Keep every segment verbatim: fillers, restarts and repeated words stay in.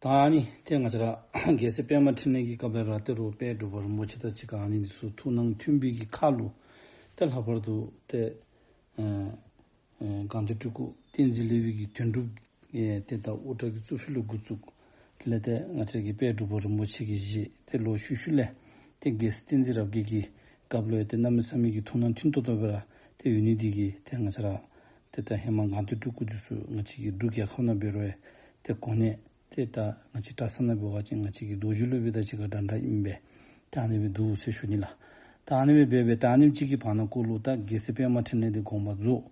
ཨ་ནི་ཏེ་ང་བཅས་ར་རྒྱལ་སྲས་པདྨ་འཕྲིན་ལས་ཀྱི་སྐབས་ལས་ར་ཏེ་རུང་དཔལ་འབྲུག་པ་རིན་པོ་ཆེ་དང་གཅིག་ཁར་ཨ་ནི་འདི་ཚུ་ཐུགས་སྣང་མཐུན་པའི་གི་ཁར་ལུ་ཏེ་ལྷག་པར་དུ་ཏེ་ཨེ་ཨེ་སྒང་སྟེང་སྤྲུལ་སྐུ་བསྟན་འཛིན་ལེགས་པའི་གི་དོན་གྲུབ་ཨེ་ཏེ་ད་དབུ་སྐྲ་གི་གཙུག་ཕུད་ལུ་འགོ་བཙུགས། དེ་ལས་ཏེ་ང་བཅས་ཀྱི་དཔལ་འབྲུག་པ་རིན་པོ་ཆེ་གི་བཞེས། ཏེ་ལོག་ཤུལ་ཤུལ་ལས་ཏེ་རྒྱལ་སྲས་བསྟན་འཛིན་རབ་རྒྱས་ཀྱི་སྐབས་ལུ་ཡང་ཏེ་གནམ་མེད་ས་མེད་ཀྱི་ཐུགས་སྣང་མཐུན་ཏོག་ཏོ་སྦེ་ར་ཏེ་ཡོད་ནི་འདི་གིས་ཏེ་ང་བཅས་ར་ཏེ་ད་ཧེ་མ་སྒང་སྟེང་སྤྲུལ་སྐུ་འདི་ཚུ་ང་བཅས་ཀྱི་འབྲུག་རྒྱལ་ཁབ་ནང་འབད་རུང་ཡང་ཏེ་གོ་གནས་ཏེ་ད་ང་བཅས་གྲྭ་ཚང་ནང་འབད་བ་ཅིན་ང་བཅས་ཀྱི་རྡོ་རྗེ་སློབ་དཔོན་དང་གཅིག་ཁར་འདྲ་འདྲ་ཨིན་པས། ད་ཨ་ནི་སྦེ་འདུག་ཟེར་ཞུ་ནི་ལགས། ད་ཨ་ནི་སྦེ་འབད་འབད་ད་ཨ་ནེམ་ཅིག་གི་བར་ན་ཀོ་ལུ་ད་རྒྱལ་སྲས་པདྨ་འཕྲིན་ལས་འདི་དགོངས་པ་རྫོགས།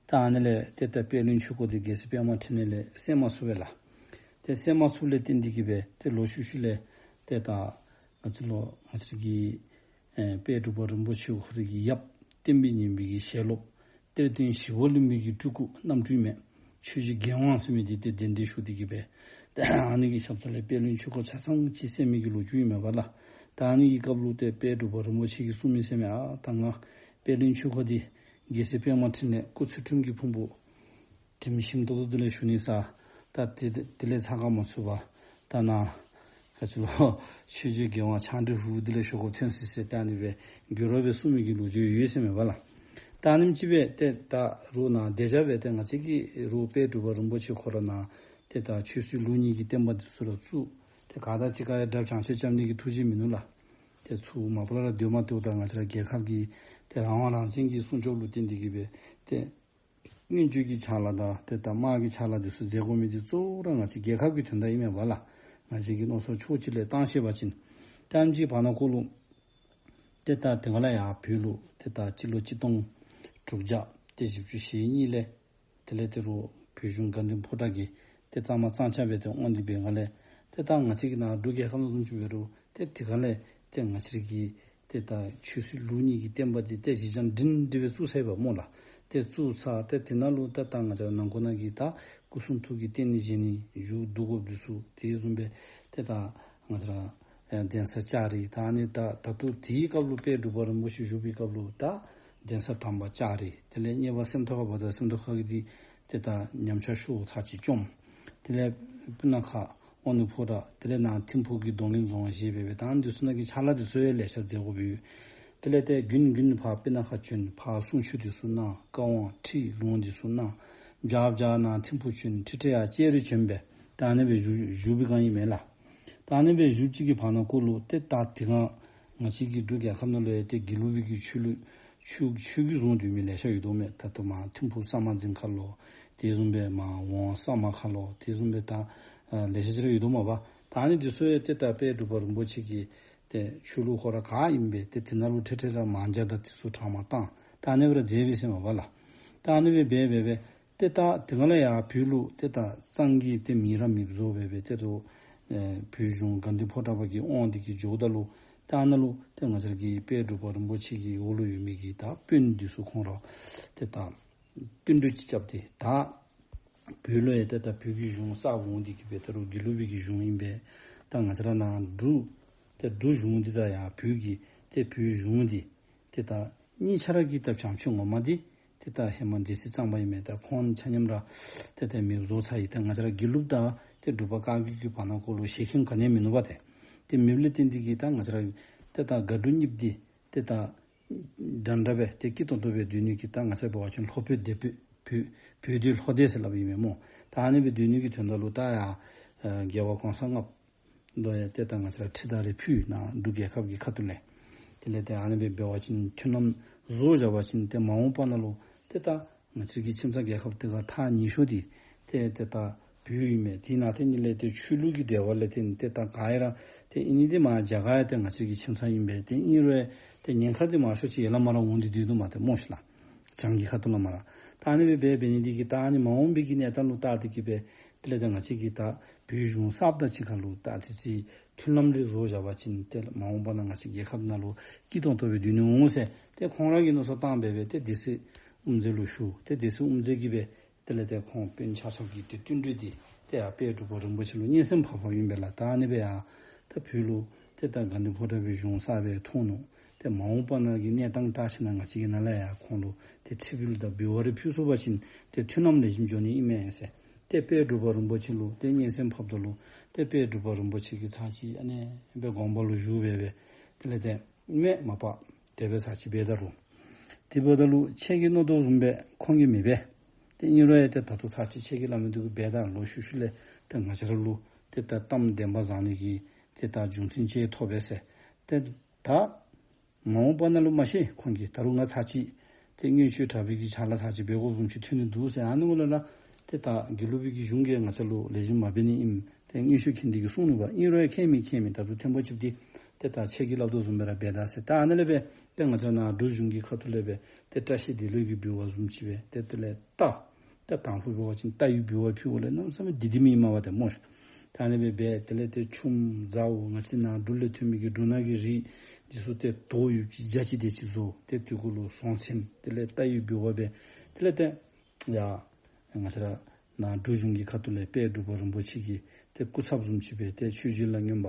ད་ཨ་ནི་ལས་ཏེ་ད་པད་གླིང་ཆོས་འཁོར་འདི་རྒྱལ་སྲས་པདྨ་འཕྲིན་ལས་ལས་གསན་མ་ཚུགས་པས་ལགས། ཏེ་གསན་མ་ཚུགསཔ་ལས་བརྟེན་ཏེ་གིས་སྦེ་ཏེ་ལོག་ཤུལ་ཤུལ་ལས་ཏེ་ད་ང་བཅས་ལུ་ང་བཅས་ཀྱི་ཨེ་དཔལ་འབྲུག་པ་རིན་པོ་ཆེ་ཁོ་རའི་གི་ཡབ་བསྟན་པའི་ཉི་མའི་གི་ཞལ་སློབ་གཏེར་སྟོན་ཞིག་པོ་གླིང་པའི་གི་སྤྲུལ་སྐུ་རྣམ་སྤྲུལ་མས། ཆོས་རྗེ་རྒྱལ་དབང་ཟེར་མི་འདི་ཏེ་གདན་འདྲེན་ཞུ་སྟེ་གིས་སྦེ་ཏེ་ཨ་ནི་གི་ཞབས་ཏོག་ལས་པད་གླིང་ཆོས་འཁོར་ཆ་ཚང་ཅིག་གསན་མི་གི་ལོ་རྒྱུས་ཨིན་མས་པ་ལགས། ད་ཨ་ནི་གི་སྐབས་ལུ་ཏེ་དཔལ་འབྲུག་པ་རིན་པོ་ཆེ་གིས་གསུངས་མི་ཟེར་མས། ཨ་ད་ང་པད་གླིང་ཆོས་འཁོར་འདི་རྒྱལ་སྲས་པདྨ་འཕྲིན་ལས་སྐུ་ཚུལ་ཁྲིམས་ཀྱི་ཕུང་པོ་དྲིམ་ཞིམ་ཏོག་ཏོ་འདི་ལས་ཞུ་ནི་ཟེར། ད་དེ་དེ་ལས་ཚ་ཁ་མ་ཚུགས་པར་ད་ནཱ་ག་ཅི་ལོ་ཆོས་རྗེ་རྒྱལ་དབང་ཕྱག་མདུད་ཧུ་འདི་ལས་ཞུ་དགོཔ་ཐོན་སོ་ཟེར་ད་ཨ་ནི་སྦེ་འགྱུར་བ་སྦེ་གསུངས་མི་གི་ལོ་རྒྱུས་ཡོད་ཟེར་མས་པ་ལགས། ད་ཨ་ནེམ་ཅིག་སྦེ་ཏེ་ད་རུང་ནཱ་དེ་ཅིག་སྦེ་ཏེ་ང་བཅས་ཀྱི་རུང་དཔལ་འབྲུག་པ་རིན་པོ་ཆེ་ཁོ་ར་ནཱ་ཏེ་ད་ཆོས་སྲིད་ལུགས་གཉིས་ཀྱི་བསྟན་པ་འདི་ཚུ་ར་བཙུགས། ཏེ་ག་དང་གཅིག་ཁར་ཡང་དགྲ་བྱང་ཆེ་རྐྱབ་ནི་གི་ཐུགས་བཞེད་མིན་ནུག་ལགས། ཏེ་ཚུར་མ་པ་ལས་ར་སྡོད་མ་སྡོདཔ་ད་ང་བཅས་ར་རྒྱལ་ཁབ་ཀྱི་ཏེ་རང་དབང་རང་བཙན་གྱི་སྲུང་སྐྱོབ་ལུ་བརྟེན་ཏེ་གིས་སྦེ་ཏེ་མངོན་སྤྱོད་ཀྱི་ཕྱག་ལཱ་དང་ཏེ་ད་དམག་གི་ཕྱག་ལཱ་འདི་ཚུ་མཛད་དགོ་མི་འདི་གཙོ་བོ་ར་ང་བཅས་རྒྱལ་ཁབ་ཀྱི་དོན་དག་ཨིན་མས་པ་ལགས། ང་བཅས་ཀྱི་མནོ་བསམ་ཕྱོགས་གཅིག་ལས་བཏང་ཤེས་པ་ཅིན་ཏེ་ཨ་ནེམ་ཅིག་བར་ན་ཀོ་ལུ་ཏེ་ད་དེ་ག་ལས་ཡར་བོད་ལུ་ཏེ་ད་སྤྱི་ལོ་གཅིག་སྟོང་དྲུག་བརྒྱ་ཏེ་བཞི་བཅུ་ཞེ་གཉིས་ལས་དེ་ལས་ཏེ་རུང་བོད་གཞུང་དགའ་ལྡན་ཕོ་བྲང་གིས་ཏེ་གཙང་མ་གཙང་ཆགས་སྦེ་ཏེ་དབང་འདི་འབད་སྒང་ལས་ཏེ་ད་ང་བཅས་ཀྱི་ནཱ་འབྲུག་རྒྱལ་ཁབ་ནང་བཟུམ་ཅིག་འབད་རུང་ཏེ་དེ་ག་ལས་ཏེ་ང་བཅས་ཀྱི་ཏེ་ད་ཆོས་སྲིད་ལུགས་གཉིས་ཀྱི་བསྟན་པ་འདི་ཏེ་གཞི་བཅའ་སྒྲིང་སྒྲི་སྦེ་བཙུགས་ཚར་ཡི་པ་སྨོ་ལགས། ཏེ་བཙུགས་ཚར་ཏེ་དེ་ནང་ལུ་ཏེ་ད་ང་བཅས་ར་ནང་འཁོད་ནང་གི་ད་སྐུ་གསུང་ཐུགས་ཀྱི་རྟེན་བཞེངས་ནི་མཇུག་བསྡུ་དགོཔ་འདི་ཚུ་དེ་བཟུམ་སྦེ་ཏེ་ད་ང་བཅས་ར་ཨེ་གདན་ས་བཅའ་རིས་ད་ཨ་ནི་ད་ད་ལྟོ་དེའི་སྐབས་ལུ་དཔལ་འབྲུག་པ་རིན་པོ་ཆེ་བཞུགས་པའི་སྐབས་ལུ་ད་གདན་ས་དང་པ་བཅའ་རིས། དེ་ལས་གཉེར་པ་སེམས་རྟོགས་ཁ་བ་དང་སེམས་རྟོགས་ཁ་གི་འདི་ཏེ་ད་ཉམས་ཆག་ཤོར་ཚར་ཅིག་བཅོམ། དེ་ལས་སྤུ་ན་ཁ་དབང་འདུས་ཕོ་བྲང་དེ་ལས་ནཱ་ཐིམ་ཕུག་གི་རྡོར་གླིང་རྫོང་བཞེས་སྦེ་སྦེ་ད་ཨ་ནི་འདི་ཚུ་ནང་གི་ཕྱག་ལཱ་འདི་ཚུ་ཡང་ལེ་ཤ་མཛད་དགོཔ་ཡོད། དེ་ལས་ཏེ་དགུན་དགུན་ཕར་སྤུ་ན་ཁ་བྱོན་ཕར་གསུང་ཆོས་འདི་ཚུ་གནང་བཀའ་དབང་ཁྲིད་ལུང་འདི་ཚུ་གནང་། བྱཱར་བྱཱར་ནཱ་ཐིམ་ཕུག་བྱོན་ཁྲིད་ཁྲིད་ཡར་ལྕགས་རི་བྱོན་སྦེ་ད་ཨ་ནི་སྦེ་བཞུགས་བཞུགས་པའི་སྒང་ཨིན་མས་ལགས། ད་ཨ་ནི་སྦེ་བཞུགས་ཅི་གི་བར་ན་ཀོ་ལུ་ཏེ་ད་དེ་སྒང་ང་བཅས་ཀྱི་འབྲུག་རྒྱལ་ཁབ་ནང་ལུ་ཡང་ཏེ་དགེ་ལུགས་པའི་གི་ཆོས་ལུགས་ཆོས་ཆོས་བརྒྱུད་བཟུང་སྡོད་མི་ལེ་ཤ་ཡོད་དོ་མས། ད་ལྟོ་མར་ཐིམ་ཕུག་ས་དམར་རྫིང་ཁ་ལོ་དེ་བཟུམ་སྦེ་མར་ཝང་ས་དམར་ཁ་ལོ་དེ་བཟུམ་སྦེ་ད་ཨ་ལེ་ཤ་ཅིག་ར་ཡོད་དོ་མས་པ། ད་ཨ་ནི་འདི་ཚུ་ཡང་ཏེ་ད་དཔལ་འབྲུག་པ་རིན་པོ་ཆེ་གི་ཏེ་ཆོས་ལུགས་ཁོ་ར་ག་ཨིན་པས་ཏེ་དེ་ནང་ལུ་ཁྲིད་ཁྲིད་ར་མང་ཇ་དང་དེ་ཚུ་གྲངས་མ་བཏང་ད་ཨ་ནི་སྦེ་ར་མཛད་པས་ཟེར་མས་པ་ལགས། ད་ཨ་ནི་སྦེ་འབད་འབད་འབད་ཏེ་ད་དེ་སྒང་ལས་ཡར་བོད་ལུ་ཏེ་ད་གཙང་གི་ཏེ་མི་རབས་མི་བཟོ་སྦེ་སྦེ་ཏེ་རུང་ཨེ་བོད་གཞུང་དགའ་ལྡན་ཕོ་བྲང་པ་གི་དབང་འདི་གིས་འགྱོཝ་ད་ལུ་ཏེ་ཨ་ནཱ་ལུ་ཏེ་ང་བཅས་ཀྱི་དཔལ་འབྲུག་པ་རིན་པོ་ཆེ་གི་འོག་ལུ་ཡོད་མི་གི་ད་དཔོན་འདི་ཚུ་ཁོང་ར་ཏེ་ད་བསྟུན་གྲོས་ཅིག་རྐྱབ་སྟེ་ད་བོད་ལུ་ཡང་ཏེ་ད་བོད་ཀྱི་གཞུང་གསརཔ་འོང་སྟེ་གིས་སྦེ་ད་རུང་དགེ་ལུགས་པའི་གི་གཞུང་ཨིན་པས། ད་ང་བཅས་ར་ནཱ་འབྲུག་ཏེ་འབྲུག་གཞུང་འདི་དང་ཡར་བོད་ཀྱི་ཏེ་བོད་གཞུང་འདི་ཏེ་ད་གཉིས་ཆ་ར་གི་ད་བྱང་ཕྱོགས་ངོ་མ་འདི་ཏེ་ད་ཧེ་མ་སྡེ་སྲིད་གཙང་པ་ཨིན་མས། ད་ཁོང་ཆ་མཉམ་ར་ཏེ་ད་མེདཔ་བཟོ་ཚར་ཡི། ད་ང་བཅས་ར་དགེ་ལུགས་དང་ཏེ་འབྲུག་པ་བཀའ་བརྒྱུད་ཀྱི་བར་ན་ཀོ་ལུ་ཞལ་ཁྱིམ་ག་ནི་ཡང་མིན་ནུག་པ། ཏེ་ཏེ་མེདཔ་ལས་བརྟེན་ཏེ་གིས་ད་ང་བཅས་ར་ཏེ་ད་དགའ་འབྲུག་གཉིས་པོ་འདི་ཏེ་ད་འདྲན་འདྲ་སྦེ་ཏེ་སྐྱིད་ཏོང་ཏོ་སྦེ་སྡོད་ནི་གི་ད་ང་བཅས་འབད་བ་ཅིན་ལྷོ་བོད་སྡེ་བོད་བོད་བོད་སྡེ་ལྷོ་སྡེ་ཟེར་སླབ་ཨིན་མས་སྨོ། ད་ཨ་ནི་སྦེ་སྡོད་ནི་གི་དོན་དག་ལུ་ད་ཡར་ཨ་རྒྱལ་བ་གོང་ས་ལྔ་པ་ལུ་ཡང་ཏེ་ད་ང་བཅས་ར་ཁྲི་དར་རེ་ཕུལ་ནཱ་འབྲུག་རྒྱལ་ཁབ་ཀྱི་ཁ་ཐུག་ལས། དེ་ལས་ཏེ་ཨ་ནི་སྦེ་འབད་བ་ཅིན་མཐུན་ལམ་བཟོ་བཞག་པ་ཅིན་ཏེ་མ་འོངས་པ་ནང་ལུ་ཏེ་ད་ང་བཅས་ཀྱི་ཁྱིམ་ཚང་རྒྱལ་ཁབ་འདི་ག་ཐག་ཉེ་ཤོས་འདི་ཏེ་ཏེ་ད་བོད་ཨིན་མས། དེ་ནང་ཏེ་ཨ་ནི་ལས་ཏེ་ཆོས་ལུགས་ཀྱི་འབྲེལ་བ་ལས་ཏེ་ཏེ་ད་ག་ཡ་ར་ཏེ་ཨིན་ནི་འདི་མར་རྒྱ་གར་ཡང་ཏེ་ང་བཅས་ཀྱི་ཁྱིམ་ཚང་ཨིན་པས། ཏེ་ཨིན་རུང་ཡང་ཏེ་ཉེན་ཁ་འདི་མང་ཤོས་ཅིག་ཡར་ལས་མར་ར་འོང་སྟེ་སྡོད་དོ་མས་ཏེ་སྨོ་ཤིག་ལགས། བྱང་གི་ཁ་ཐུག་ལས་མར་ར། ད་ཨ་ནི་སྦེ་འབད་འབད་ནི་འདི་གིས་ད་ཨ་ནི་མ་འོངས་པའི་གི་གནས་སྟངས་ལུ་བལྟ་སྟེ་གིས་སྦེ་དེ་ལས་ད་ང་བཅས་ཀྱི་ད་བོད་གཞུང་གསརཔ་དང་གཅིག་ཁར་ལུ་ད་ཏེ་ཅིག་མཐུན་ལམ་རེ་བཟོ་བཞག་པ་ཅིན་ཏེ་མ་འོངས་པ་ནང་ང་བཅས་རྒྱལ་ཁབ་ནང་ལུ་སྐྱིད་ཏོང་ཏོ་སྦེ་སྡོད་ནི་འོང་ཟེར་ཏེ་ཁོང་ར་གིས་མནོ་བསམ་བཏང་སྦེ་སྦེ་ཏེ་སྡེ་སྲིད་དབུ་མཛད་ལུ་ཞུ། ཏེ་སྡེ་སྲིད་དབུ་མཛད་ཀྱིས་སྦེ་དེ་ལས་ཏེ་ཁོང་དཔོན་ཆ་ཁྱབ་ཀྱི་ཏེ་བསྟུན་གྲོས་འདི་ཏེ་ཡར་དཔལ་འབྲུག་པ་རིན་པོ་ཆེ་ལུ་སྙན་སེང་ཕར་ཕར་ཨིན་པས་ལགས། ད་ཨ་ནི་སྦེ་ཡར་ད་བོད་ལུ་ཏེ་ད་དགའ་ལྡན་ཕོ་བྲང་པའི་གཞུང་གསར་སྦེ་ཐོན་ནུག། ཏེ་མ་འོངས་པ་ནང་གི་གནས་སྟངས་བལྟ་ཞིན་ན་ང་བཅས་ཀྱིས་ནཱ་ལས་ཡར་ཁོང་ལུ་ཏེ་ཁྲི་འབུལ་དང་འབུལ་བ་རེ་ཕུལ་ཚུགས་པ་ཅིན་ཏེ་མཐུན་ལམ་ལེགས་ཤོམ་འགྱོ་ནི་ཨིན་མས་ཟེར། ཏེ་དཔལ་འབྲུག་པ་རིན་པོ་ཆེ་ལུ་ཏེ་སྙན་གསན་ཕབ་ད་ལུ་ཏེ་དཔལ་འབྲུག་པ་རིན་པོ་ཆེ་གིས་ཚར་ཅིག་ཨ་ནི་སྦེ་དགོངས་པ་ལུ་བཞུགས་སྦེ་སྦེ་དེ་ལས་ཏེ་མེན་མ་པ་དེ་སྦེ་ཚར་ཅིག་འབད་ད་རུང་དེ་འབདཝ་ད་ལུ་ཁྱེད་ཀྱིས་མནོ་དོ་བཟུམ་སྦེ་ཁོང་གིས་མི་འབད། ཏེ་ཨིན་རུང་ཡང་ཏེ་ད་ལྟོ་ཚར་ཅིག་ཁྱེད་ཀྱིས་སླབ་མི་འདི་གུ་འབད་ད་ལོག་ཤུལ་ཤུལ་ལས་ཏེ་ང་བཅས་ར་ལུ་ཏེ་ད་གཏམ་བདེན་པ་བཟང་ནི་གི་ཏེ་ད་རྒྱུ་མཚན་ཅིག་ཐོབ་པས་ཟེར། ཏེ་ད་མ་འོངས་པ་ནང་ལུ་མ་ཤེས་ཁོང་གིས་ད་རུང་ང་ཚར་ཅིག་ཏེ་མངོན་སྤྱོད་དྲག་པོའི་གི་ཕྱག་ལཱ་ཚར་ཅིག་འབད་དགོཔ་བཟུམ་ཅིག་ཐོན་ནི་འདུག་ཟེར། ཨ་ནི་གུ་ལས་ར་ཏེ་ད་དགེ་ལུགས་པའི་གི་གཞུང་གིས་ང་བཅས་ལུ་ལེགས་ཤོམ་མ་འབད་ནི་ཨིནམ་ཏེ་མངོན་ཤེས་མཁན་འདི་གིས་གསུངས་ནུག་པ། ཨིན་རུང་ཡང་ཁྱད་མེད་ཁྱད་མེད། ད་རུང་ཐེངས་པོ་ཅིག་འདི་ཏེ་ད་ཁྱེད་ཀྱིས་སླབ་དོ་བཟུམ་སྦེ་ར་འབད་ད་ཟེར། ད་ཨ་ནི་ལས་སྦེ་ཏེ་ང་བཅས་ནཱ་འབྲུག་གཞུང་གི་ཁ་ཐུག་ལས་སྦེ་ཏེ་བཀྲ་ཤིས་བདེ་ལེགས་ཀྱི་འབུལ་བ་བཟུམ་ཅིག་སྦེ་ཏེ་དེ་ལས་རྟ་ཏེ་དང་ཕུ་འབད་བ་ཅིན་རྟ་ཡི་འབུལ་བ་ཕུལཝ་ལས་གནམ་མེད་ས་མེད་བདེ་བདེ་མེན་མས་པ་ཏེ་སྨོ། ད་ཨ་ནི་སྦེ་འབད། དེ་ལས་ཏེ་ཆུམ་ཟཝ་ང་བཅས་ནཱ་འབྲུག་ལས་ཐོན་མི་གི་འབྲུ་སྣ་གི་རིགས་འདི་ཚུ་ཏེ་དོ་ཡོདཔ་ཅིག་བརྒྱ་ཅིག་དེ་ཅིག་བཟོ། ཏེ་དེ་གུ་ལུ་ཟོང་ཚེམ་དེ་ལས་རྟ་ཡི་འབུལ་བ་འབད། དེ་ལས་ཏེ་ཡ་ང་བཅས་ར་ནཱ་འབྲུག་གཞུང་གི་ཁ་ཐུག་ལས་དཔལ་འབྲུག་པ་རིན་པོ་ཆེ་གི་ཏེ་སྐུ་ཚབ་བཟུམ་ཅིག་སྦེ་ཏེ་ཆོས་རྗེ་ལ་སྔོན་པ་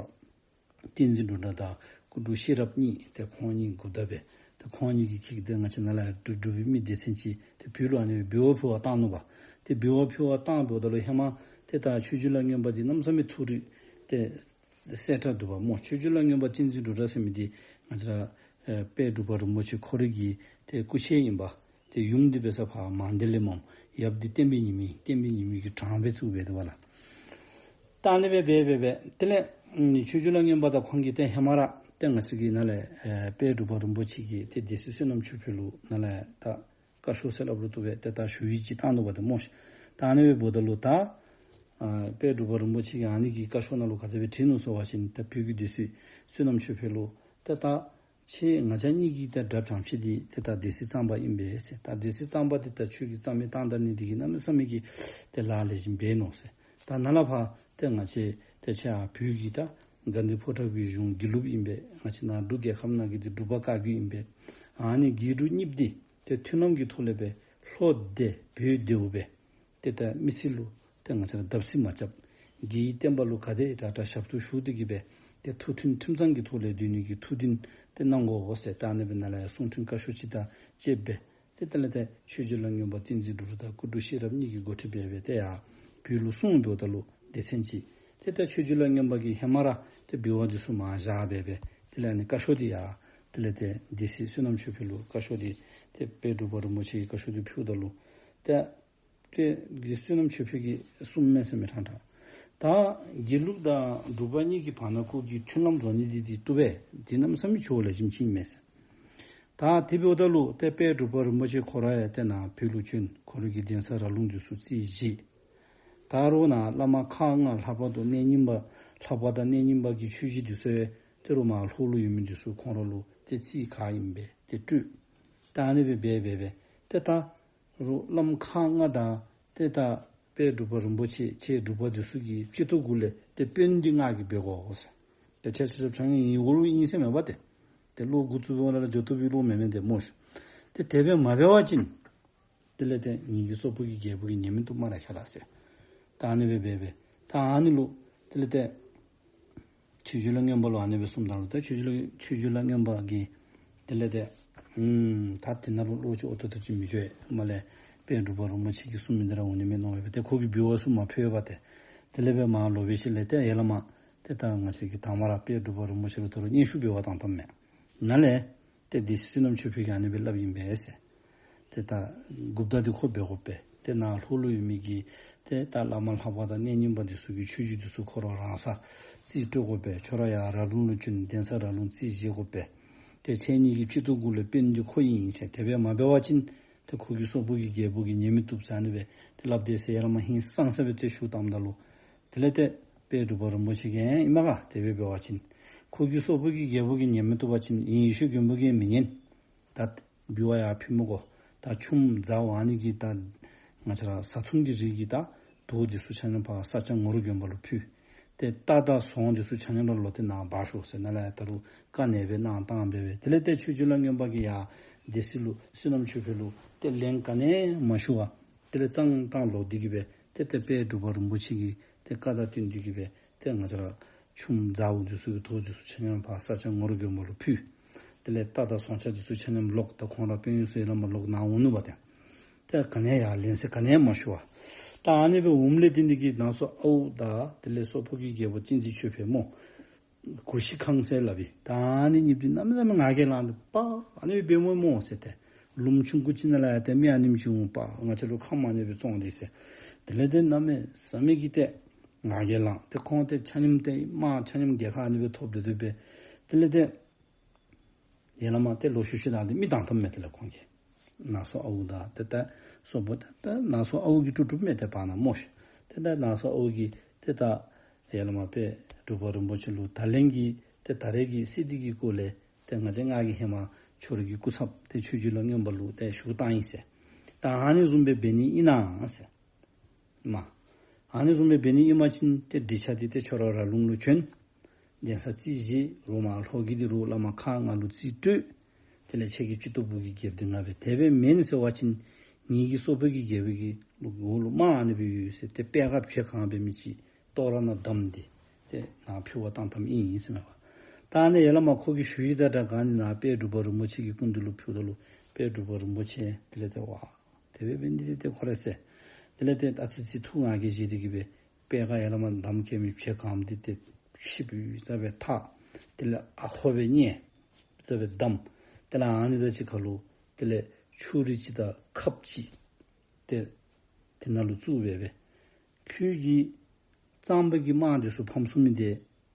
བསྟན་འཛིན་འབྲུག་སྒྲ་དང་སྐུ་དྲུང་ཤེས་རབ་གཉིས་ཏེ་ཁོང་གཉིས་འགོ་བདག་སྦེ་ཏེ་ཁོང་གཉིས་ཀྱིས་ཁྱེད་ཏེ་ང་བཅས་ནཱ་ལས་འབྲུག་འབྲུག་པའི་མི་སྡེ་ཚན་ཅིག་ཏེ་བོད་ལུ་ཨ་ནི་སྦེ་འབུལ་བ་ཕུལ་བར་བཏང་ནུག་པ། ཏེ་འབུལ་བ་ཕུལ་བར་བཏང་འབདཝ་ད་ལུ་ཧེ་མ་ཏེ་ད་ཆོས་རྗེ་ལ་སྔོན་པ་འདི་གནམ་མེད་ས་མེད་ཐུགས་རིག་ཏེ་གསལ་དྲགས་འདུག་པ་སྨོ། ཆོས་རྗེ་ལ་སྔོན་པ་བསྟན་འཛིན་འབྲུག་སྒྲ་ཟེར་མི་འདི་ང་བཅས་ར་ཨེ་དཔལ་འབྲུག་པ་རིན་པོ་ཆེ་ཁོ་རའི་གི་ཏེ་སྐུ་མཆེད་ཨིན་པ། ཏེ་ཡུམ་འདི་འབད་ས་ཕར་མང་སྡེ་ལས་སྨོ། ཡབ་འདི་བསྟན་པའི་ཉི་མ། བསྟན་པའི་ཉི་མ་གི་དྲང་སྦེ་བཙུགས་སྦེ་འདུག་པ་ལགས། ད་ཨ་ནི་སྦེ་འབད་འབད་འབད་དེ་ལས་ཨམ་ཆོས་རྗེ་ལ་སྔོན་པ་དང་ཁོང་གིས་ཏེ་ཧེ་མ་ར་ཏེ་ང་བཅས་ཀྱི་ནཱ་ལས་ཨེ་དཔལ་འབྲུག་པ་རིན་པོ་ཆེ་གི་ཏེ་སྡེ་སྲིད་བསོད་ནམས་ཆོས་འཕེལ་ལུ་ནཱ་ལས་ད་བཀའ་ཤོག་ཟེར་སླབ་རུང་བཏུབ་པས། ཏེ་ད་ཞུ་ཡིག་ཅིག་བཏང་ནུག་པ་ཏེ་སྨོ་ཤིག། ད་ཨ་ནི་སྦེ་འབདཝ་ད་ལུ་ད་ཨ་དཔལ་འབྲུག་པ་རིན་པོ་ཆེ་གིས་ཨ་ནི་གི་བཀའ་ཤོག་ནང་ལུ་ག་དེ་སྦེ་བྲིས་ནུག་ཟེར་བ་ཅིན་ད་བོད་ཀྱི་སྡེ་སྲིད་བསོད་ནམས་ཆོས་འཕེལ་ལུ་ཏེ་ད་ཁྱེད་ང་བཅས་གཉིས་ཀྱི་ཏེ་དགྲ་བྱམས་ཆེ་འདི་ཏེ་ད་སྡེ་སྲིད་གཙང་པ་ཨིན་པས་ཟེར། ད་སྡེ་སྲིད་གཙང་པ་འདི་ད་ཁྱོད་ཀྱིས་རྩ་མེད་བཏང་ད་ནི་འདི་གིས་གནམ་མེད་ས་མེད་ཀྱི་ཏེ་ལཱ་ལེགས་ཤོམ་འབད་ནུག་ཟེར། ད་ནཱ་ལས་ཕར་ཏེ་ང་བཅས་ཏེ་ཁྱེད་ཨ་བོད་ཀྱི་ད་དགའ་ལྡན་ཕོ་བྲང་པའི་གཞུང་དགེ་ལུགས་ཨིན་པས། ང་བཅས་ནཱ་འབྲུག་རྒྱལ་ཁབ་ནང་གི་འདི་འབྲུག་པ་བཀའ་བརྒྱུད་ཨིན་པས། ཨ་ནི་དགེ་འབྲུག་གཉིསཔོ་འདི་ཏེ་མཐུན་ལམ་གྱི་ཐོག་ལས་སྦེ་ལྷོ་སྡེ་བོད་སྡེ་བོ་སྦེ་ཏེ་ད་མི་སེར་ལུ་ཏེ་ང་བཅས་ར་བརྡབ་གསིག་མ་རྐྱབ། རྒྱལ་བའི་བསྟན་པ་ལུ་ག་དེ་དྲག་དྲག་ཞབས་ཏོག་ཞུ་སྟེ་གི་སྦེ་ཏེ་ཐུགས་མཐུན་ཁྲིམས་གཙང་གི་ཐོག་ལས་སྡོད་ནི་གི་ཐུགས་འདུན་ཏེ་གནང་དགོ་ཟེར། ད་ཨ་ནི་སྦེ་ནཱ་ལས་ཡར་གསུང་འཕྲིན་བཀའ་ཤོག་ཅིག་དང་བཅསཔ་སྦེ་ཏེ་དེ་ལས་ཏེ་ཆོས་རྗེ་ལ་སྔོན་པ་བསྟན་འཛིན་འབྲུག་སྒྲ་དང་སྐུ་དྲུང་ཤེས་རབ་གཉིས་ཀྱིས་འགོ་ཁྲིད་འབད་སྦེ་ཏེ་ཡར་བོད་ལུ་སོང་འབདཝ་ད་ལུ་སྡེ་ཚན་ཅིག་ཏེ་ད་ཆོས་རྗེ་ལ་སྔོན་པ་གིས་ཧེ་མ་ར་ཏེ་འབུལ་བ་འདི་ཚུ་མར་བཞག་སྦེ་སྦེ་དེ་ལས་ཨ་ནི་བཀའ་ཤོག་འདི་ཡར་དེ་ལས་ཏེ་སྡེ་སྲིད་བསོད་ནམས་ཆོས་འཕེལ་ལུ་བཀའ་ཤོག་འདི་ཏེ་དཔལ་འབྲུག་པ་རིན་པོ་ཆེ་གི་བཀའ་ཤོག་འདི་ཕུལཝ་ད་ལུ་ཏེ་ཏེ་དགེ་བསོད་ནམས་ཆོས་འཕེལ་གྱིས་གསུངམ་མས་ཟེར་མི་ཕྲང་ཕྲང་། ད་དགེ་ལུགས་དང་འབྲུག་པ་གཉིས་ཀྱི་བར་ན་ཁོ་གིས་མཐུན་ལམ་བཟོ་ནི་འདི་འདི་བཏུབ་པས། འདི་གནམ་མེད་ས་མེད་ཇོ་བོ་ལེགས་ཤོམ་ཅིག་ཨིན་མས་ཟེར། ད་དེ་འབདཝ་ད་ལུ་ཏེ་དཔལ་འབྲུག་པ་རིན་པོ་ཆེ་ཁོ་ར་ཡང་ཏེ་ནཱ་བོད་ལུ་བྱོན། ཁོ་ར་གིས་གདན་ས་ར་ལུང་འདི་ཚུ་རྩིས་བཞེས། ད་རུང་ནཱ་བླ་མ་ཁག་ལྔ་ལྷ་པ་དང་གནས་རྙིང་པ་ལྷ་པ་དང་གནས་རྙིང་པ་གི་ཆོས་གཞིས་འདི་ཚུ་ཡང་ཏེ་རུང་མར་ལྷོ་ལུ་ཡོད་མི་འདི་ཚུ་ཁོང་ར་ལུ་ཏེ་རྩིས་ག་ཨིན་པས་ཏེ་སྤྲོད། ད་ཨ་ནི་སྦེ་འབད་འབད་འབད་ཏེ་ད་རུང་བླམ་ཁག་ལྔ་དང་ཏེ་ད་དཔལ་འབྲུག་པ་རིན་པོ་ཆེ་ཁྱེད་འབྲུག་པ་འདི་ཚུ་གི་སྤྱི་ཏོག་གུ་ལས་ཏེ་དཔོན་འདི་ང་གིས་འབད་དགོ་ཟེར། ཏེ་ཁྱེད་ཆ་ཁྱབ་ཕྱག་ངན་ཡིན་འོ་ལུ་ཨིན་ཟེར་མེན་པ་ཏེ། ཏེ་བློ་འགོ་བཙུགས་པའི་ཧོང་ལས་ར་འགྱོ་བཏུབ་པའི་བློ་མེན་མས་ཏེ་སྨོ་ཤིག། ཏེ་དེ་སྦེ་མ་འབད་བ་ཅིན་དེ་ལས་ཏེ་ངེ་གི་སོག་པོ་གི་རྒྱལ་པོ་གིས་ཉན་མི་བཏུབ་སྨ་རེ་ཤ་ལགས་ཟེར། ད་ཨ་ནི་སྦེ་འབད་འབད་ད་ཨ་ནི་ལུ་དེ་ལས་ཏེ་ཆོས་རྗེ་ལ་སྔོན་པ་ལུ་ཨ་ནི་སྦེ་གསུངམ་ད་ལུ་ཏེ་ཆོས་རྗེ་ལ་ཆོས་རྗེ་ལ་སྔོན་པ་གིས་དེ་ལས་ཏེ་ཨུམ་ད་དེ་ནང་ལུ་བློ་ཅིག་འོ་ཏོག་ཏོ་ཅིག་མི་འགྱོ་ཡི། མར་ལས་དཔལ་འབྲུག་པ་རིན་པོ་ཆེ་གིས་གསུངས་མི་འདི་ར་འོང་ནི་མས་མནོ་སྦེ་ཏེ་ཁོ་གིས་འབུལ་བ་ཚུ་མར་ཕུལ་བ་ཏེ། དེ་ལས་སྦེ་མར་ལོག་པའི་ཤུལ་ལས་ཏེ་ཡར་ལས་མར་ཏེ་ད་ང་བཅས་ཀྱི་དང་མ་ར་དཔལ་འབྲུག་པ་རིན་པོ་ཆེ་ལུ་ད་རུང་སྙན་ཞུ་འབུལ་བར་བཏང་བཏངམ་མས། ནཱ་ལས་ཏེ་སྡེ་སྲིད་བསོད་ནམས་ཆོས་འཕེལ་གྱིས་ཨ་ནི་སྦེ་སླབ་ཨིན་པས་ཟེར། ཏེ་ད་འགོ་བདག་འདི་ཁོ་འབད་དགོ་པས། ཏེ་ནཱ་ལྷོ་ལུ་ཡོད་མི་གི་ཏེ་ད་བླ་མ་ལྷ་པ་དང་གནས་རྙིང་པ་འདི་ཚུ་གི་ཆོས་གཞིས་འདི་ཚུ་ཁོ་ར་རང་སར་རྩིས་སྤྲོད་དགོ་པས། ཁྱོད་ར་ཡར་ར་ལུང་ལུ་བྱོན་གདན་ས་ར་ལུང་རྩིས་བཞེས་དགོ་པས། ཏེ་ཁྱེད་གཉིས་ཀྱི་སྤྱི་ཏོག་གུ་ལས་དཔོན་འདི་ཁོ་ཨིན་ཟེར། དེ་སྦེ་མ་འབད་བ་ཅིན་ཏེ་ཁོ་གི་སོག་པོ་གི་རྒྱལ་པོ་གིས་ཉན་མི་བཏུབ་ཟེར་ཨ་ནི་སྦེ་ཏེ་སླབ་དེས་ཟེར་ཡར་ལས་མར་ཧིང་སངས་ས་སྦེ་ཏེ་ཞུ་བཏངམ་ད་ལུ་དེ་ལས་ཏེ་དཔལ་འབྲུག་པ་རིན་པོ་ཆེ་གིས་ཨེ་ཨིན་མས་ག། དེ་སྦེ་འབད་བ་ཅིན་ཁོ་གི་སོག་པོ་གི་རྒྱལ་པོ་གིས་ཉན་མི་བཏུབ་པ་ཅིན་ཡེ་ཤེས་མགོན་པོ་གིས་མི་ཉན། ད་འབུལ་བ་ཡར་ཕུལ་མི་དགོ། ད་ཆུམ་ཟཝ་ཨ་ནི་གི་ད་ང་བཅས་ར་བཟའ་འཐུང་གི་རིགས་ཀྱི་ད་དོ་འདི་ཚུ་ཆ་མཉམ་ཕར་ས་སྐྱ་ངོར་མགོན་པོ་ལུ་ཕུལ། ཏེ་རྟ་དང་ཟོང་འདི་ཚུ་ཆ་མཉམ་ར་ལོག་སྟེ་ནཱ་འབག་ཤོག་ཟེར་ནཱ་ལས་ཡར་ད་རུང་བཀའ་ནན་སྦེ་གནང་བཏང་སྦེ་སྦེ་དེ་ལས་ཏེ་ཆོས་རྗེ་ལ་སྔོན་པ་གིས་ཡར་སྡེ་སྲིད་ལུ་བསོད་ནམས་ཆོས་འཕེལ་ལུ་ཏེ་ལན་ག་ནི་ཡང་མ་ཞུ་བར་དེ་ལས་གཙང་བཏང་ལོག་སྟེ་གི་སྦེ་ཏེ་ཏེ་དཔལ་འབྲུག་པ་རིན་པོ་ཆེ་གི་ཏེ་བཀའ་དང་བསྟུན་ཏེ་གི་སྦེ་ཏེ་ང་བཅས་ར་ཆུམ་ཟཝ་འདི་ཚུ་གི་དོ་འདི་ཚུ་ཆ་མཉམ་ཕར་ས་སྐྱ་ངོར་མགོན་པོ་ལུ་ཕུལ། དེ་ལས་རྟ་དང་ཟོང་ཆ་འདི་ཚུ་ཆ་མཉམ་ལོག་ད་ཁོང་ར་དཔོན་གཡོག་ཚུ་ཡར་ལས་མར་ལོག་ནཱ་འོང་ནུག་པ་ཏེ། ད་ག་ནི་ཡང་ལན་ཟེར་ག་ནི་ཡང་མ་ཞུ་བར། ད་ཨ་ནི་སྦེ་འོངམ་ལས་བརྟེན་ཏེ་གིས་ནང་སོ་ཨའུ་དང་དེ་ལས་སོག་པོ་གི་རྒྱལ་པོ་ཅིན་ཙི་ཆོས་འཕེལ་སྨོ། གུ་ཤྲི་ཁང་ཟེར་སླབ་ཨིན། ད་ཨ་ནི་གཉིས་འདི་གནམ་མེད་ས་མེད་ང་རྒྱལ་ལངས་ཏེ་པ་ཨ་ནི་སྦེ་འབདཝ་སྨོ་ཟེར་ཏེ། ལུངམ་ཆུང་ཀུ་ཅིག་ནང་ལས་ཡང་ཏེ་མི་ཨ་ནེམ་ཅིག་འོང་པ་ང་བཅས་ལུ་ཁ་མ་ཉན་པའི་བཙོང་སྟེ་ཟེར། དེ་ལས་ཏེ་གནམ་མེད་ས་མེད་ཀྱི་ཏེ་ང་རྒྱལ་ལངས་ཏེ་ཁོང་ཏེ་ཆ་མཉམ་ཏེ་དམག་ཆ་མཉམ་རྒྱལ་ཁ་ཨ་ནི་སྦེ་ཐོབ་སྟེ་སྡོད་པས། དེ་ལས་ཏེ་ཡ་ལ་མ་ཏེ་ལོག་ཤུལ་ཤུལ་ད་ཏེ་མི་བཏང་ཐབས་མེད། དེ་ལས་ཁོང་གིས་ནང་སོ་ཨའུ་དང་ཏེ་ད་སོག་པོ་ཏེ་ད་ནང་སོ་ཨའུ་གིས་གྲུབ་གྲུབ་མས། ཏེ་བར་ན་སྨོ་ཤིག་ཏེ་ད་ནང་སོ་ཨའུ་གིས་ཏེ་ད་ཡ་ལ་མ་དཔལ་འབྲུག་པ་རིན་པོ་ཆེ་ལུ་ད་ལན་གྱི་ཏེ་ད་རེས་ཀྱི་སྲིད་འདི་གི་སྐོར་ལས་ཏེ་ང་བཅས་ང་གིས་ཧེ་མ་ཁྱོད་རའི་གི་སྐུ་ཚབ་ཏེ་ཆོས་རྗེ་ལ་མངོན་པ་ལུ་ཏེ་ཞུ་བཏང་ཡི་ཟེར། ད་ཨ་ནི་བཟུམ་སྦེ་འབད་ནི་ཨིན་ན་ཟེར། མ། ཨ་ནི་བཟུམ་སྦེ་འབད་ནི་ཨིན་པ་ཅིན་ཏེ་འགྲིག་ཆ་འདི་ཏེ་ཁྱོད་ར་ར་ལུང་ལུ་བྱོན། གདན་ས་རྩིས་བཞེས། རོགས་མར་ལྷོ་གི་འདི་རུ་བླ་མ་ཁག་ལྔ་ལུ་རྩིས་སྤྲོད། དེ་ལས་ཁྱེད་ཀྱི་སྤྱི་ཏོག་པོ་གི་རྒྱལཔོ་འདི་ང་སྦེ་དེ་སྦེ་མེན་ཟེར་བ་ཅིན་ངེ་གི་སོག་པོ་གི་རྒྱལ་པོ་གི་ལུ་འོག་ལུ་དམག་ཨ་ནི་སྦེ་ཡོད་ཟེར་ཏེ་པད་དཀར་བྱེ་གང་འབད་མི་ཅིག་ཏོག་ར་ནང་བསྡམས་ཏེ་ཏེ་ནཱ་ཕུལ་བར་བཏང་བཏངམ་ཨིན་ཟེར་མས་པ། ད་ཨ་ནི་ཡ་ལ་མ་ཁོ་གིས་ཞུ་ཡི། ད་ད་ག་ནི་ནཱ་དཔལ་འབྲུག་པ་རིན་པོ་ཆེ་གི་སྐུ་མདུན་ལུ་ཕུལཝ་ད་ལུ་དཔལ་འབྲུག་པ་རིན་པོ་ཆེ་དེ་ལས་ཏེ་ཝ་དེ་སྦེ་འབད་ནི་འདི་ཏེ་ཁོ་རེ་ཟེར། དེ་ལས་ཏེ་ཨ་ཙི་ཅིག་ཐུགས་ང་རྒྱལ་བཞེས་ཏེ་གིས་སྦེ་པད་དཀར་ཡ་ལ་མ་བསྡམ་བཀལ་མི་བྱེ་གང་འདི་ཏེ་ཆིབས་ཙམ་སྦེ་འཐག། དེ་ལས་ཨ་ཁོ་སྦེ་བསྙལ་ཙམ་སྦེ་བསྡམས། དེ་ལས་ཨ་ནི་དང་གཅིག་ཁར་ལུ་དེ་ལས་ཆུ་རུད་ཅིག་དང་ཁབ་ཅིག་ཏེ་དེ་ནང་ལུ་བཙུགས་སྦེ་སྦེ་ཁྱོད་ཀྱིས་གཙང་པ་གི་དམག་འདི་ཚུ་ཕམ་ཚུགས་མི་འདི་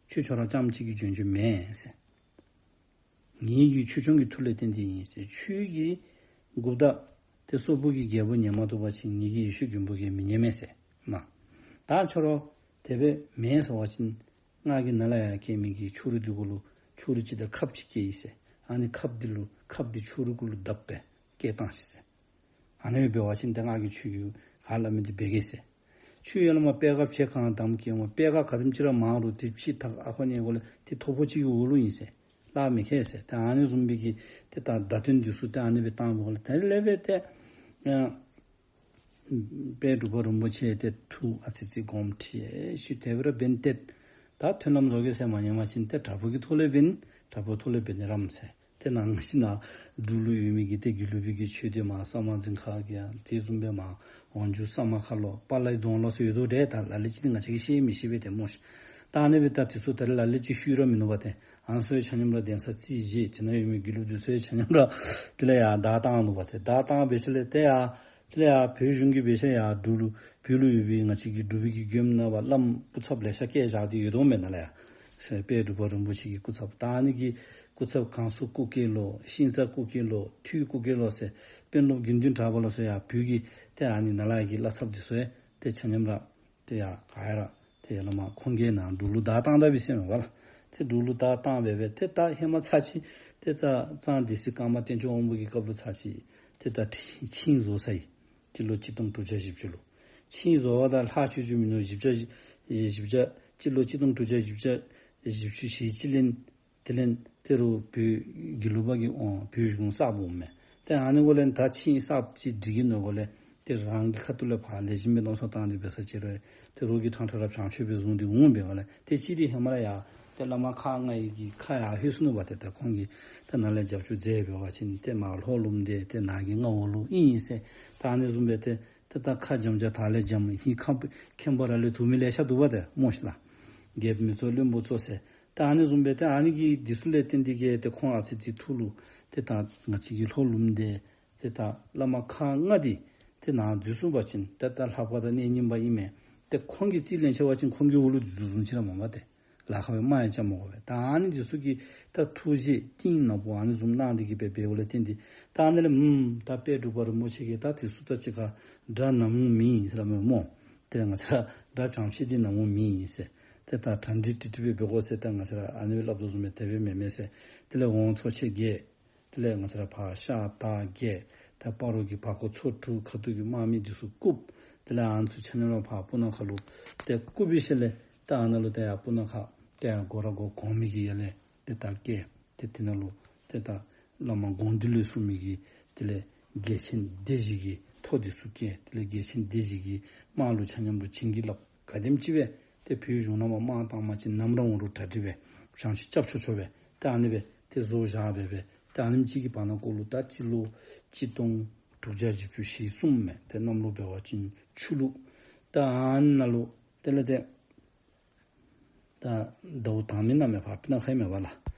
ཁྱོད་ཁྱོད་ར་རྐྱངམ་གཅིག་གིས་འབྱོན་འབྱོནམ་མེན་ཟེར། ངེ་གི་ཆོས་སྐྱོང་གི་མཐུ་ལས་བརྟེན་ཏེ་ཨིན་ཟེར། ཁྱོད་ཀྱིས་འགོ་བདག་ཏེ་སོག་པོ་གི་རྒྱལ་པོ་ཉན་མ་བཏུབ་པ་ཅིན་ངེ་གི་ཡེ་ཤེས་མགོན་པོ་གིས་མི་ཉན་མས་ཟེར། མ། ད་ཁྱོད་ར་དེ་སྦེ་མེན་ཟེར་བ་ཅིན་ང་གིས་ནཱ་ལས་ཡར་བསྐྱལ་མི་གི་ཆུ་རུད་འདི་གུ་ལུ་ཆུ་རུད་ཅིག་དང་ཁབ་ཅིག་བསྐྱལ་ཡི་ཟེར། ཨ་ནི་ཁབ་འདི་ལུ་ཁབ་འདི་ཆུ་རུད་གུ་ལུ་བརྡབ་སྦེ་བསྐྱལ་བཏང་ཤིག་ཟེར། ཨ་ནི་སྦེ་འབད་བ་ཅིན་ཏེ་ང་གིས་ཁྱོད་ཀྱིས་ག་སླབ་མི་འདི་འབད་གེ་ཟེར། ཁྱོད་ཡ་ལ་མ་པད་དཀར་བྱེ་གང་བསྡམ་བཀལཝ་སྨོ། པད་དཀར་ག་དེམ་ཅིག་ར་མང་རུང་ཏེ་ཕྱི་ཐག་ཨ་ཁོ་ནི་གུ་ལས་ཏེ་ཐོ་ཕོག་ཅིག་གི་འོག་ལུ་ཨིན་ཟེར། ལྷག་མི་ཁེལ་ཟེར། ཏེ་ཨ་ནི་བཟུམ་སྦེ་གི་ཏེ་ད་བརྡ་དོན་འདི་ཚུ་ཏེ་ཨ་ནི་སྦེ་བཏང་འབདཝ་ལས་དེ་ལས་སྦེ་ཏེ་ཨ་དཔལ་འབྲུག་པ་རིན་པོ་ཆེ་ཏེ་ཐུགས་ཨ་ཙི་ཅིག་དགོངསམ་ཁྲེལ་ཤུལ་དེ་སྦེ་ར་འབད་ནི་ཏེ་ད་མཐུན་ལམ་བཟོ་གེ་ཟེར་མ་ཉན་པ་ཅིན་ཏེ་དྲག་པོ་གི་ཐོག་ལས་འབད་ནི། དྲག་པོའི་ཐོག་ལས་འབད་ནི་རམ་ཟེར། ཏེ་ནང་ཞིན་ན་འབྲུག་ལུ་ཡོད་མི་གི་ཏེ་དགེ་ལུགས་པའི་གི་ཆོས་སྡེ་མར་ས་དམར་རྫིང་ཁ་གི་ཡང་དེ་བཟུམ་སྦེ་མར་ཝང་ཇུ་ས་དམར་ཁ་ལུ་པ་ལའི་རྫོང་ལུ་སོགས་ཡོད་དོ་ཏེ། ད་ལ་ལུ་ཅིག་ཏེ་ང་བཅས་ཀྱིས་ཤེས་མི་ཤེས་པས་ཏེ་སྨོ་ཤིག། ད་ཨ་ནི་སྦེ་ད་དེ་ཚུ་ད་རེས་ལ་ལུ་ཅིག་ཤུལ་ར་མིན་ནུག་པ་ཏེ། ཨ་ནི་ཚུ་ཡང་ཆ་མཉམ་ར་གདན་ས་རྩིས་བཞེས། དེ་ནང་ཡོད་མི་དགེ་ལུགས་འདི་ཚུ་ཡང་ཆ་མཉམ་ར་དེ་ལས་ཡར་བདའ་བཏང་ནུག་པ་ཏེ། བདའ་བཏང་འབད་ཞིནམ་ལས་ཏེ་ཡར་དེ་ལས་ཡར་བོད་གཞུང་གིས་འབད་ཞིནམ་ཡར་འབྲུག་ལུ་བོད་ལུ་ཡོད་པའི་ང་བཅས་ཀྱི་འབྲུག་པའི་གི་མགྱོནམ་ནང་པ་བླམ་སྐུ་ཚབ་ལེ་ཤ་བསྐྱལ་བཞག་སྟེ་ཡོད་དོ་མེན་ན་ལགས། ཡ་ཟེར་དཔལ་འབྲུག་པ་རིན་པོ་ཆེ་གི་སྐུ་ཚབ། ད་ཨ་ནི་གི་སྐུ་ཚབ་ཁང་སུ་སྐུ་སྐྱེ་ལོ་ཤིང་ས་སྐུ་སྐྱེ་ལོ་ཐུའུ་སྐུ་སྐྱེ་ལོ་ཟེར་དཔོན་སློབ་དགེ་འདུན་གྲགས་པ་ལོ་ཟེར་ཡར་བོད་ཀྱི་ཏེ་ཨ་ནི་ནཱ་ལས་ཀྱི་བླ་ཚབ་འདི་ཚུ་ཡང་ཏེ་ཆ་མཉམ་ར་ཏེ་ཡར་ག་ཡ་ར་ཏེ་ཡ་ལ་མ་ཁོང་གིས་ནཱ་འབྲུག་ལུ་བདའ་བཏང་ད་པས་ཟེར་མས་པ་ལགས། ཏེ་འབྲུག་ལུ་བདའ་བཏང་སྦེ་སྦེ་ཏེ་ད་ཧེ་མ་ཚར་ཅིག་ཏེ་ད་གཙང་སྡེ་སྲིད་ཀརྨ་བསྟན་སྐྱོང་དབང་པོ་གི་སྐབས་ལུ་ཚར་ཅིག་ཏེ་ད་ཆིངས་བཟོ་ཚར་ཡི། སྤྱི་ལོ་གཅིག་སྟོང་དྲུག་བརྒྱ་བཞི་བཅུ་ལུ། ཆིངས་བཟོ་བ་དང་ལྷག་ཆོས་ཅིག་མིན་ནུག། བཞི་བརྒྱ་བཞི་བརྒྱ་སྤྱི་ལོ་གཅིག་སྟོང་དྲུག་བརྒྱ་བཞི་བརྒྱ་བཞི་བཅུ་ཞེ་གཅིག་ལས་དེ་ལས་ཏེ་རུང་བོད་དགེ་ལུགས་པ་གིས་ཨོ་བོད་གཞུང་གསརཔ་འོང་མས། ཏེ་ཨ་ནི་གུ་ལས་ད་ཆིངས་གསརཔ་ཅིག་སྒྲིག་གི་ནི་གུ་ལས་ཏེ་རང་གི་ཁ་ཐུག་ལས་ཕར་ལེགས་ཤོམ་སྦེ་མནོ་བསམ་བཏང་སྟེ་འབད་ས་ཅིག་རུང་ཏེ་རོགས་ཀྱིས་ཕྲང་ཕྲང་ར་བྱང་ཆུབ་སྦེ་བཟུང་སྟེ་འོང་པས་ག་ལགས། ཏེ་གཅིག་འདི་ཧེ་མ་ར་ཡར་ཏེ་བླ་མ་ཁག་ལྔ་ཡི་གི་ཁ་ཡར་ལྷོད་སོ་ནུག་པ་ཏེ། ད་ཁོང་གིས་ཏེ་ནཱ་ལས་རྒྱབ་སྐྱོར་མཛད་འབད་བ་ཅིན་ཏེ་མར་ལྷོ་ལུངམ་འདི་ཏེ་ནཱ་གི་མངའ་འོག་ལུ་ཨིན་ཟེར། ད་ཨ་ནི་བཟུམ་སྦེ་ཏེ་ཏེ་ད་ཁ་འཇམ་འཇམ་དར་ལས་འཇམ་ཧིང་ཁ་མཁན་པོ་ར་ལས་དུ་མི་ལེ་ཤ་འདུག་པ་ཏེ་སྨོ་ཤིག་ལགས། རྒྱལཔོ་མི་གཙོ་བློན་པོ་གཙོ་ཟེར། ད་ཨ་ནི་བཟུམ་སྦེ་ཏེ་ཨ་ནི་གི་འདི་ཚུ་ལས་བརྟེན་ཏེ་གིས་ཏེ་ཁོང་ཨ་ཙི་ཅིག་ཐུགས་ལུ་ཏེ་ད་ང་བཅས་ཀྱི་ལྷོ་ལུངམ་འདི་ཏེ་ད་བླ་མ་ཁག་ལྔ་འདི་ཏེ་ནཱ་འཛུལ་སོང་པ་ཅིན་ཏེ་ད་ལྷ་པ་དང་གནས་རྙིང་པ་ཨིན་མས། ཏེ་ཁོང་གིས་རྩིས་ལེན་ཆི་བ་ཅིན་ཁོང་གི་འོག་ལུ་འཛུལ་སོང་ཅི་ར་མ་པ་ཏེ་ལཱ་ཁག་སྦེ་དམག་ཡང་རྐྱབ་མ་དགོ་པས། ད་ཨ་ནི་འདི་ཚུ་གི་ད་ཐུགས་བཞེད་གཏིང་ནག་པོ་ཨ་ནི་བཟུམ་གནང་སྟེ་གིས་སྦེ་འབདཝ་ལས་བརྟེན་ཏེ་ད་ཨ་ནི་ལས་ཨམ་ད་དཔལ་འབྲུག་པ་རིན་པོ་ཆེ་གིས་ད་འདི་ཚུ་ད་ཅི་ཁར་དགྲ་ནམ་འོང་མི་ཨིན་ཟེར་སླབ་མས་སྨོ། ཏེ་ང་བཅས་ར་དགྲ་བྱང་ཆེ་འདི་ནམ་འོང་མི་ཨིན་ཟེར། ཏེ་ད་གྲ་སྒྲིག་ཀྲིག་ཀྲི་སྦེ་འབད་དགོ་ཟེར་ད་ང་བཅས་ར་ཨ་ནི་སྦེ་སླབ་དོ་བཟུམ་སྦེ་དེ་སྦེ་མེན་མས་ཟེར། དེ་ལས་འོང་ཚོ་ཆེ་གེ། དེ་ལས་ང་བཅས་ར་ཕར་ཤར་སྟག་བརྒྱད། ད་སྤ་རོ་གི་བར་སྐོར་ཚོ་དྲུག་ཁ་ཐུག་གི་དམག་མི་འདི་ཚུ་བཀུག། དེ་ལས་ཨ་ནི་ཚུ་ཆ་མཉམ་ར་ཕར་སྤུ་ན་ཁ་ལུ་ཏེ་བཀུག་འབད་ཞིནམ་ལས་ད་ཨ་ནཱ་ལུ་ཏེ་ཡར་སྤུ་ན་ཁ་ཏེ་ཡར་སྒོ་ར་སྒོ་གོང་མའི་གི་ཡ་ལས་ཏེ་ད་བསྐྱལ། ཏེ་དེ་ནང་ལུ་ཏེ་ད་བླ་མ་དགོངས་འདུས་ལས་གསུངས་མི་གི་དེ་ལས་རྒྱལ་ཆེན་སྡེ་བཞི་གི་ཐོ་འདི་ཚུ་བསྐྱལ། དེ་ལས་རྒྱལ་ཆེན་སྡེ་བཞི་གི་དམག་ལུ་ཆ་མཉམ་ར་བྱིན་གྱིས་བརླབས། ག་དེམ་ཅིག་སྦེ་ཏེ་བོད་གཞུང་ནང་མར་དམག་བཏང་པ་ཅིན་ནམ་ར་འོང་རུང་གྲ་སྒྲིག་སྦེ་བྱང་ཆུབ་རྐྱབ་ཆོག་ཆོག་སྦེ་ཏེ་ཨ་ནི་སྦེ་ཏེ་བཟོ་བཞག་སྦེ་སྦེ་ཏེ་ཨ་ནེམ་ཅིག་གི་བར་ན་ཀོ་ལུ་ད་སྤྱི་ལོ་གཅིག་སྟོང་ དྲུག་བརྒྱ་བཞི་བཅུ་ཞེ་གསུམ་མས། ཏེ་གནམ་ལོ་འབད་བ་ཅིན་ཆུ་ལུག། ད་ཨ་ནཱ་ལུ་དེ་ལས་ཏེ་ད་ཟླཝ་དང་པའི་ནང་མས་པ། སྤུ་ན་ཁ་ཨིན་མས་པ་ལགས།